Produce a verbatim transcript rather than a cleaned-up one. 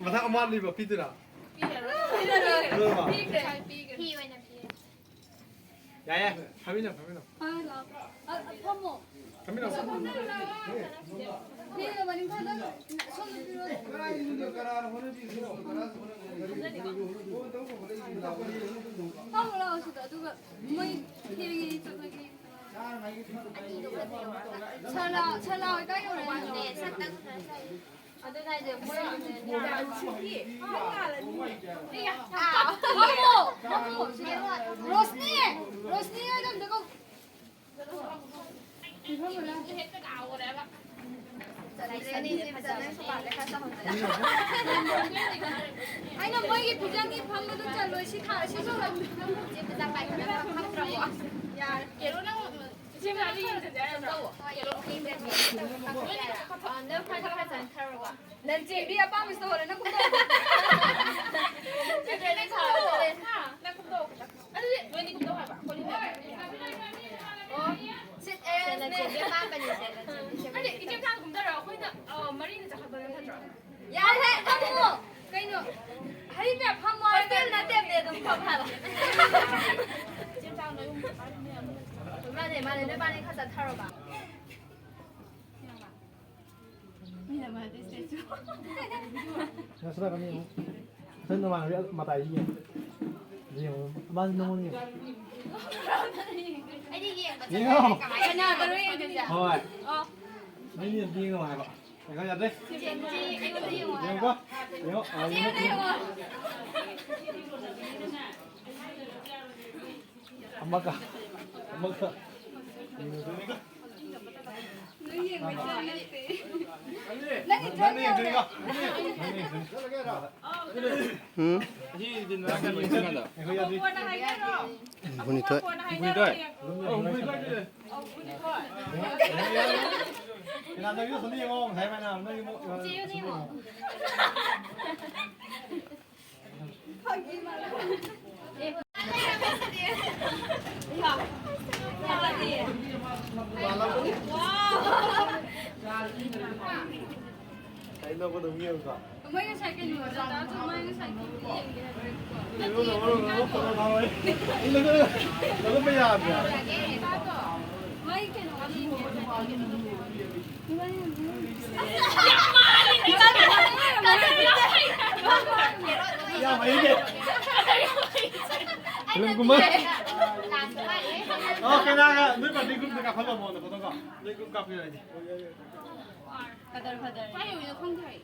ꯃꯊꯪ ꯑꯃ ꯋꯥꯠꯂꯤꯕ ꯄꯤꯗꯣꯏꯔꯥ? ꯄꯤꯔꯔꯣꯏ꯫ ꯂꯣꯏꯔꯕ? ꯄꯤꯈ꯭ꯔꯦ꯫ ꯍꯤ ꯑꯣꯏꯅ ꯄꯤꯔꯦ꯫ ꯌꯥꯏ, ꯌꯥꯏ꯫ ꯐꯝꯃꯤꯟꯅꯧ, ꯐꯝꯃꯤꯟꯅꯧ꯫ ꯍꯣꯏ, ꯂꯥꯛꯑꯣ꯫ ꯑ, ꯑ, ꯐꯝꯃꯣ꯫ ꯐꯝꯃꯤꯟꯅꯧ꯫ ꯐꯝꯃꯣ, ꯂꯥꯛꯑꯣ꯫ ꯃꯤ ꯑꯃ ꯃꯅꯤꯡ ꯊꯥꯗꯣꯛꯑꯣ꯫ ꯁꯣꯝꯗ ꯄꯤꯔꯣ꯫ ꯐꯝꯃꯣ, ꯂꯥꯛꯑꯣ ꯁꯤꯗ꯫ ꯑꯗꯨꯒ ꯃꯣꯏ ꯀꯦꯔꯤ ꯀꯦꯔꯤ ꯆꯠꯂꯒꯦ꯫ ꯁꯂꯥ, ꯁꯂꯥ ꯍꯣꯏ ꯀꯥꯏ ꯌꯧꯔꯦ? ꯑꯗꯨꯅ ꯍꯥꯏꯁꯦ ꯃꯣꯏ ꯐꯝꯃꯣ! ꯐꯝꯃꯣ! ꯁꯤꯗ ꯔꯣꯁꯅꯤ! ꯔꯣꯁꯅꯤ ꯍꯣꯏꯗ ꯑꯝꯇ ꯀꯧ꯫ ꯑꯩꯅ ꯃꯣꯏꯒꯤ ꯐꯤꯖꯪꯒꯤ ꯐꯝꯕꯗꯣ ꯆꯠꯂꯣꯏ, ꯁꯤ ꯊꯥ-, ꯁꯤ ꯁꯣꯔꯣꯛ꯫ ꯌꯥꯔꯦ꯫ ꯀꯦꯔꯣ, ꯅꯪ ꯏꯆꯦ ꯃꯅꯥꯛꯇ ꯌꯦꯡꯁꯤꯟꯁꯦ ꯍꯥꯏꯔꯕ꯭ꯔꯣ? ꯀꯦꯔꯣ, ꯅꯣꯏꯅ ꯈꯔ ꯈꯔ ꯆꯪꯈ꯭ꯔꯕ? ꯅꯟ ꯆꯦꯕꯤ ꯑꯄꯥꯝꯕꯁꯨ ꯇꯧꯍꯜꯂꯣ, ꯅꯪ ꯀꯨꯝꯊꯧ꯫ ꯆꯦ ꯕꯦꯅꯦ ꯁꯥꯎꯔꯦ꯫ ꯍꯥ? ꯅꯪ ꯀꯨꯝꯊꯧ ꯈꯤꯇꯪ꯫ ꯑꯗꯨꯗꯤ ꯅꯣꯏꯅꯤ ꯀꯨꯝꯊꯧ ꯍꯥꯏꯕ, ꯑꯩꯈꯣꯏꯗꯤ ꯂꯩꯔꯦ꯫ ꯑꯣ, ꯁꯤꯠ ꯑꯦꯔꯦꯟꯖꯃꯦꯟ꯫ ꯅꯟ ꯆꯦꯕꯤ ꯑꯄꯥꯝꯕꯅꯤꯁꯦ, ꯅꯟ ꯆꯦꯕꯤ ꯁꯦꯝꯕ ꯅꯠꯇꯦ, ꯏꯆꯦ ꯃꯆꯥꯅ ꯀꯨꯝꯊꯔꯣ, ꯑꯩꯈꯣꯏꯅ, ꯑ, ꯃꯔꯤꯅ ꯆꯠꯈꯠꯄꯅ ꯐꯠꯇ꯭ꯔꯣ? ꯌꯥꯔꯦ, ꯐꯝꯃꯣ꯫ ꯀꯩꯅꯣ? ꯍꯔꯤꯞ ꯌꯥ ꯐꯝꯃꯣ ꯍꯥꯏꯔꯒ꯫ ꯍꯣꯁꯇꯦꯜ ꯅꯠꯇꯦꯕꯅꯦ, ꯑꯗꯨꯝ ꯐꯝ ꯍꯥꯏꯕ꯫ ꯃꯥꯅꯦ, ꯃꯥꯅꯦ, ꯅꯣꯏꯕꯥꯅꯤ ꯈꯔ ꯆꯠꯊꯔꯣꯕ꯫ ꯃꯤꯅ ꯃꯥꯗꯤ ꯁ꯭ꯇꯦꯆꯨ꯫ ꯅꯁꯔꯥ ꯀꯃꯤ ꯌꯦꯡꯉꯨ꯫ ꯅꯁꯔꯥ ꯅꯃꯥꯟꯅꯕꯤ ꯃꯇꯥꯏꯁꯤ ꯌꯦꯡꯉꯨ꯫ ꯌꯦꯡꯉꯨ꯫ ꯃꯥꯁꯤ ꯅꯉꯣꯟꯗ ꯌꯦꯡꯉꯨ꯫ ꯑꯩꯗꯤ ꯌꯦꯡꯕ ꯌꯦꯡꯉꯣ꯫ ꯆꯠꯂꯦ꯫ ꯀꯃꯥꯏꯅ ꯀꯅꯥꯗꯅꯣ ꯌꯦꯡꯗꯣꯏꯁꯦ? ꯍꯣꯏ꯫ ꯑꯣ꯫ ꯃꯤꯅ ꯑꯝꯇ ꯌꯦꯡꯉꯣ ꯍꯥꯏꯕ꯫ ꯌꯦꯡꯉꯣ ꯌꯥꯗ꯭ꯔꯦ꯫ ꯆꯦ, ꯆꯦ, ꯑꯩꯉꯣꯟꯗ ꯌꯦꯡꯉꯣ ꯍꯥꯏꯕ꯫ ꯌꯦꯡꯉꯨꯀꯣ꯫ ꯌꯦꯡꯉꯣ꯫ ꯑ, ꯆꯦ, ꯑꯩꯉꯣꯟꯗ ꯌꯦꯡꯉꯣ꯫ ꯑꯃꯒ꯫ ꯑꯃꯒ꯫ ꯌꯦꯡꯉꯨꯗꯣꯏꯅꯤꯀꯣ꯫ ꯅꯪ ꯌꯦꯡꯕ ꯏꯆꯥ ꯅꯠꯇꯦ꯫ ꯅꯪ ꯅꯪ ꯌꯦꯡꯗꯣꯏꯅꯤꯀꯣ꯫ ꯅꯪ ꯌꯦꯡꯗꯣꯏꯅꯤ꯫ ꯎꯝ꯫ ꯑꯁꯤ ꯗꯤꯟ ꯃꯅꯥꯛꯇ ꯂꯣꯏꯁꯤꯟ ꯀꯥꯟꯗ꯫ ꯑꯩꯈꯣꯏ ꯌꯥꯗ꯭ꯔꯤ꯫ ꯀꯣꯟꯅ ꯍꯥꯏꯒꯦꯔꯣ? ꯍꯨꯝꯐꯨꯅꯤꯊꯣꯏ꯫ ꯍꯨꯝꯐꯨꯅꯤꯊꯣꯏ꯫ ꯑꯣ, ꯍꯨꯝꯐꯨꯅꯤꯊꯣꯏ꯫ ꯑꯣ, ꯍꯨꯝꯐꯨꯅꯤꯊꯣꯏ꯫ ꯀꯅꯥꯗꯒꯤꯅꯣ ꯁꯣꯝꯗ ꯌꯦꯡꯉꯣ, ꯉꯁꯥꯏ ꯃꯌꯥꯝ ꯅꯪꯒꯤ ꯃꯣ-, ꯆꯦ ꯌꯨꯅꯤ ꯌꯦꯡꯉꯣ꯫ ꯐꯥꯒꯤ ꯃꯥꯜꯂꯦ꯫ ꯀꯩꯅꯣ ꯑꯗꯨꯝ ꯌꯦꯡꯉꯨꯀꯣ꯫ ꯃꯣꯏ ꯉꯁꯥꯏ ꯀꯩꯅꯣ ꯆꯥ ꯆꯥ ꯃꯣꯏ ꯉꯁꯥꯏ ꯌꯦꯡꯒꯦ ꯍꯥꯏꯕꯅꯤ꯫ ꯂꯧꯈꯠꯄ ꯌꯥꯗ꯭ꯔꯦ꯫ ꯃꯣꯏ ꯀꯩꯅꯣ ꯌꯦꯡꯒꯦ ꯍꯥꯏꯕꯅꯤ꯫ ꯌꯥꯝ ꯍꯩꯅꯦ꯫ ꯐꯤꯂꯝꯒꯨꯝꯕ꯫ ꯑꯣ, ꯀꯅꯥꯒ ꯅꯣꯏ ꯄꯥꯔꯇꯤ ꯒ꯭ꯔꯨꯞꯇ ꯀꯥꯞꯍꯜꯂꯣ ꯃꯉꯣꯟꯗ ꯐꯣꯇꯣ ꯀꯣ꯫ ꯅꯣꯏ ꯒ꯭ꯔꯨꯞ ꯀꯥꯞꯄꯤꯔꯣ ꯍꯥꯏꯗꯤ꯫ ꯀꯗꯔ ꯐꯗꯔ꯫ ꯀꯥꯏ ꯌꯧꯔꯤꯅꯣ ꯈꯪꯗꯦ ꯑꯩ꯫